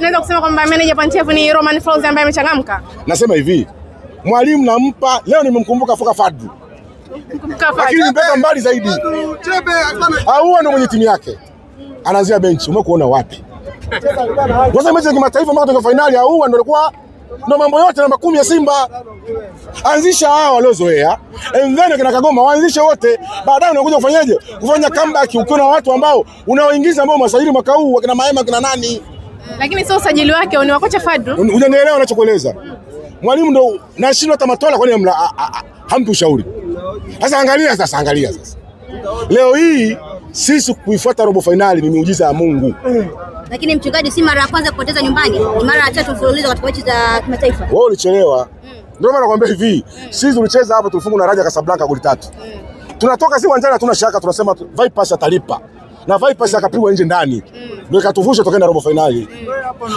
Tunaweza kusema kwamba manager Pantev ni Romain Folz ambaye amechangamka. Nasema hivi, mwalimu nampa leo, nimemkumbuka Foka Fadlu. Lakini mpaka mbali zaidi. Au ndio mwenye timu yake. Anaanzia benchi, umekuona wapi? Kwanza mechi ya kimataifa mpaka kutoka finali au ndio alikuwa ndio mambo yote namba 10 ya Simba. Anzisha hao waliozoea. And then kina Kagoma waanzishe wote. Baadaye unakuja kufanyaje? Kufanya comeback ukiwa na watu ambao unaoingiza ambao masajili mwaka huu wakina Maema kina nani? Lakini sio usajili wake ni wa kocha Fadlu. Hujanielewa ninachokueleza. Mwalimu ndo nashindwa hata Matola, kwani hampi ushauri? Sasa angalia sasa, angalia sasa. Leo hii sisi kuifuata robo finali ni miujiza ya Mungu. Lakini mchungaji, si mara ya kwanza kupoteza nyumbani, ni mara ya tatu mfululizo katika mechi za kimataifa. Wewe ulichelewa. Ndio maana nakwambia hivi, sisi tulicheza hapo tulifungwa na Raja Casablanca goli 3. Tunatoka si uwanjani hatuna shaka, tunasema Vipers atalipa. Na Vipers akapigwa nje ndani. Ndio ikatuvusha tukaenda robo finali.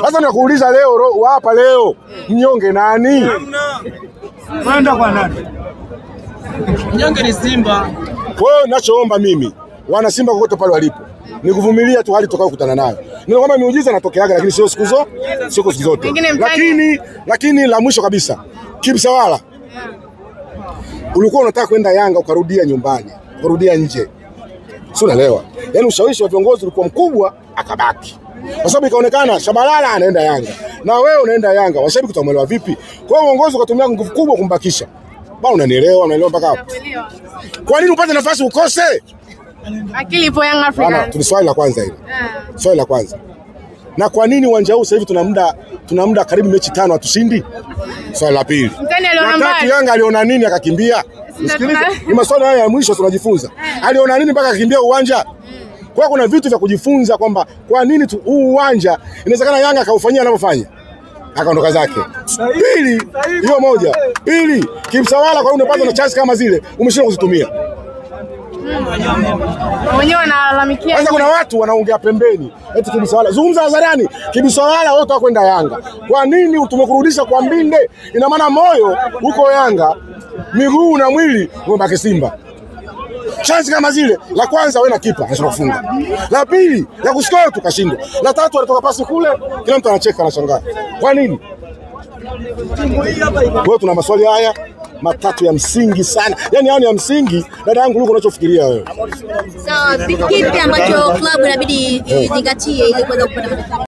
Sasa nakuuliza leo hapa leo mnyonge nani? Kwenda kwa nani? Mnyonge ni Simba. Kwa hiyo ninachoomba mimi, wana Simba kokote pale walipo, ni kuvumilia tu hali tutakayokutana nayo. Ndio kwamba miujiza inatokeaga lakini sio siku zote, sio siku zote. Lakini la mwisho kabisa, Kibisawala. Ulikuwa unataka kwenda Yanga ukarudia nyumbani, ukarudia nje. Sio, unaelewa? Yaani ushawishi wa viongozi ulikuwa mkubwa akabaki. Kwa sababu ikaonekana Shabalala anaenda Yanga na wewe unaenda Yanga, washabiki utamuelewa vipi? Kwa hiyo uongozi ukatumia nguvu kubwa kumbakisha. Bwana unanielewa, unaelewa mpaka hapo. Kwa nini upate nafasi ukose? Akili ipo Young Africans. Bwana, tuni swali la kwanza hilo. Swali la kwanza. Na kwa nini uwanja huu sasa hivi tuna muda karibu mechi 5 hatushindi? Swali la pili. Mtani aliona mbali. Yanga aliona nini akakimbia? Nisikilize, ni maswali haya ya mwisho tunajifunza. Aliona nini mpaka akakimbia uwanja? Kwa kuna vitu vya kujifunza kwamba kwa nini tu huu uwanja inawezekana Yanga akaufanyia anavyofanya. Akaondoka zake. Pili, hiyo moja. Pili, Kibisawala kwa unapata na chance kama zile umeshindwa kuzitumia. Wenyewe wanalalamikia. Sasa kuna watu wanaongea pembeni eti Kibisawala, zungumza hadharani, Kibisawala wewe utakwenda Yanga. Kwa nini tumekurudisha kwa Mbinde? Ina maana moyo uko Yanga, miguu na mwili umebaki Simba. Chance kama zile, la kwanza wewe na kipa anashindwa kufunga. La pili, la kuscore tukashindwa. La tatu alitoka pasi kule, kila mtu anacheka anashangaa. Kwa nini? Kwa tuna maswali haya matatu ya msingi sana. Yaani haya ni ya msingi, dada yangu uliko unachofikiria wewe. Sawa, kipi ambacho klabu inabidi izingatie ili kuweza kupata matokeo?